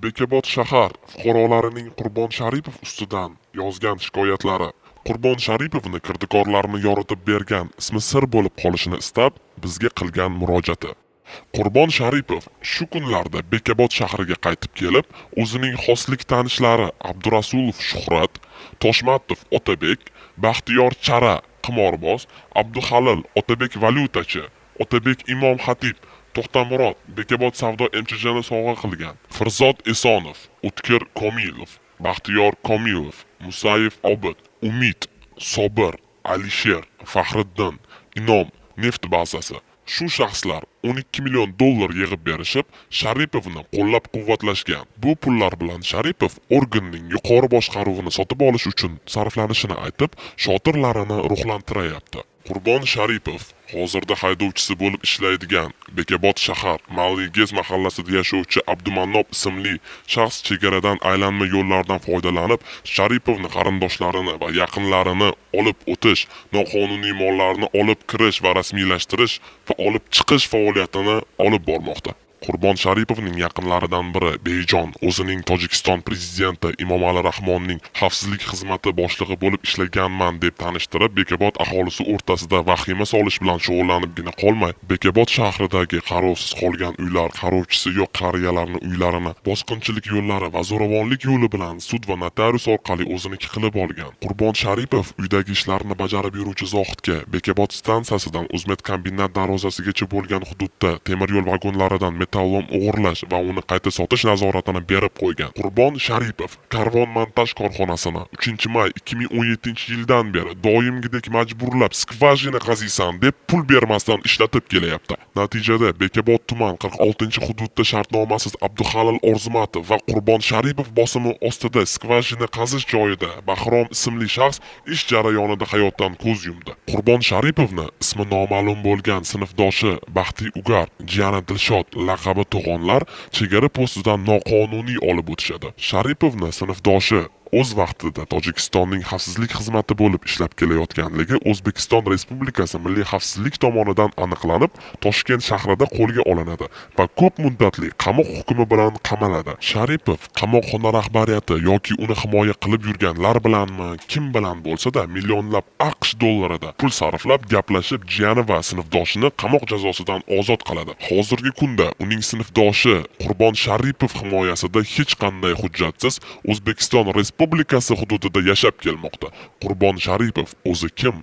Bekobod shahar fuqarolarining Qurbon Sharipov ustidan yozgan shikoyatlari. Qurbon Sharipovni kirdikorlarini yoritib bergan, ismi sir bo'lib qolishini istab, bizga qilgan murojaati. Qurbon Sharipov shu kunlarda Bekobod shahriga qaytib kelib, o'zining xoslik tanishlari Abdurasulov Shuhrat, Toshmatov Otabek, Baxtiyor Chara qimorboz, Abduhalil Otabek valyutachi, Otabek Imom Xatib, To'xtamurod Bekobod savdo MChJni sovg'a qilgan. Firzod Esonov, O'tkir Komilov, Baxtiyor Komilov, Musayev Obid, Umid, Sobir, Alisher, Faxriddin, Inom neft bazasi. Shu shaxslar 12 million dollar yig'ib berishib, Sharipovni qo'llab-quvvatlashgan. Bu pullar bilan Sharipov organning yuqori boshqaruvini sotib olish uchun sarflanishini aytib, shotirlarini ruhlantirayapti. Qurbon Sharipov hozirda haydovchisi bo'lib ishlaydigan Bekobod shahar Malli Gez mahallasida yashovchi Abdumannob ismli shaxs chegaradan aylanma yo'llardan foydalanib, Sharipovni qarindoshlarini va yaqinlarini olib o'tish, noqonuniy mollarni olib kirish va rasmiylashtirish va olib chiqish faoliyatini olib bormoqda. Qurbon Sharipovning yaqinlaridan biri Bejon o'zining Tojikiston prezidenti Emomali Rahmonning xavfsizlik xizmati boshlig'i bo'lib ishlaganman deb tanishtirib, Bekobod aholisi o'rtasida vahima solish bilan shug'ullanibgina qolmay, Bekobod shahridagi qarovsiz qolgan uylar, qarovchisi yo'q qariyalarning uylarini bosqinchilik yo'llari va zo'ravonlik yo'li bilan sud va notarius orqali o'ziniki qilib olgan. Qurbon Sharipov uydagi ishlarni bajarib yuruvchi Zohidga Bekobod stansiyasidan O'zmetkombinat darvozasigacha bo'lgan hududda temir yo'l vagonlaridan metallom o'g'irlash va uni qayta sotish nazoratini berib qo'ygan. Qurbon Sharipov Karvon montaj korxonasini 3-may 2017-yildan beri doimgidek majburlab skvajina qaziysan deb pul bermasdan ishlatib kelyapti. Natijada Bekobod tuman 46-hududda shartnomasiz Abduhalil Orzimatov va Qurbon Sharipov bosimi ostida skvajina qazish joyida Bahrom ismli shaxs ish jarayonida hayotdan ko'z yumdi. Qurbon Sharipovni ismi noma'lum bo'lgan sinfdoshi Baxti Ugar, jiyani Dilshod laqabi To'g'onlar chegara postidan noqonuniy olib o'tishadi. Sharipovni sinfdoshi o'z vaqtida Tojikistonning xavfsizlik xizmati bo'lib ishlab kelayotganligi O'zbekiston Respublikasi Milliy xavfsizlik tomonidan aniqlanib, Toshkent shahrida qo'lga olinadi va ko'p muddatli qamoq hukmi bilan qamaladi. Sharipov qamoqxona rahbariyati yoki uni himoya qilib yurganlar bilanmi, kim bilan bo'lsa-da millionlab AQSh dollarida pul sarflab gaplashib, jiyani va sinfdoshini qamoq jazosidan ozod qiladi. Hozirgi kunda uning sinfdoshi Qurbon Sharipov himoyasida hech qanday hujjatsiz O'zbekiston Respublikasi hududida yashab kelmoqda. Qurbon Sharipov o'zi kim?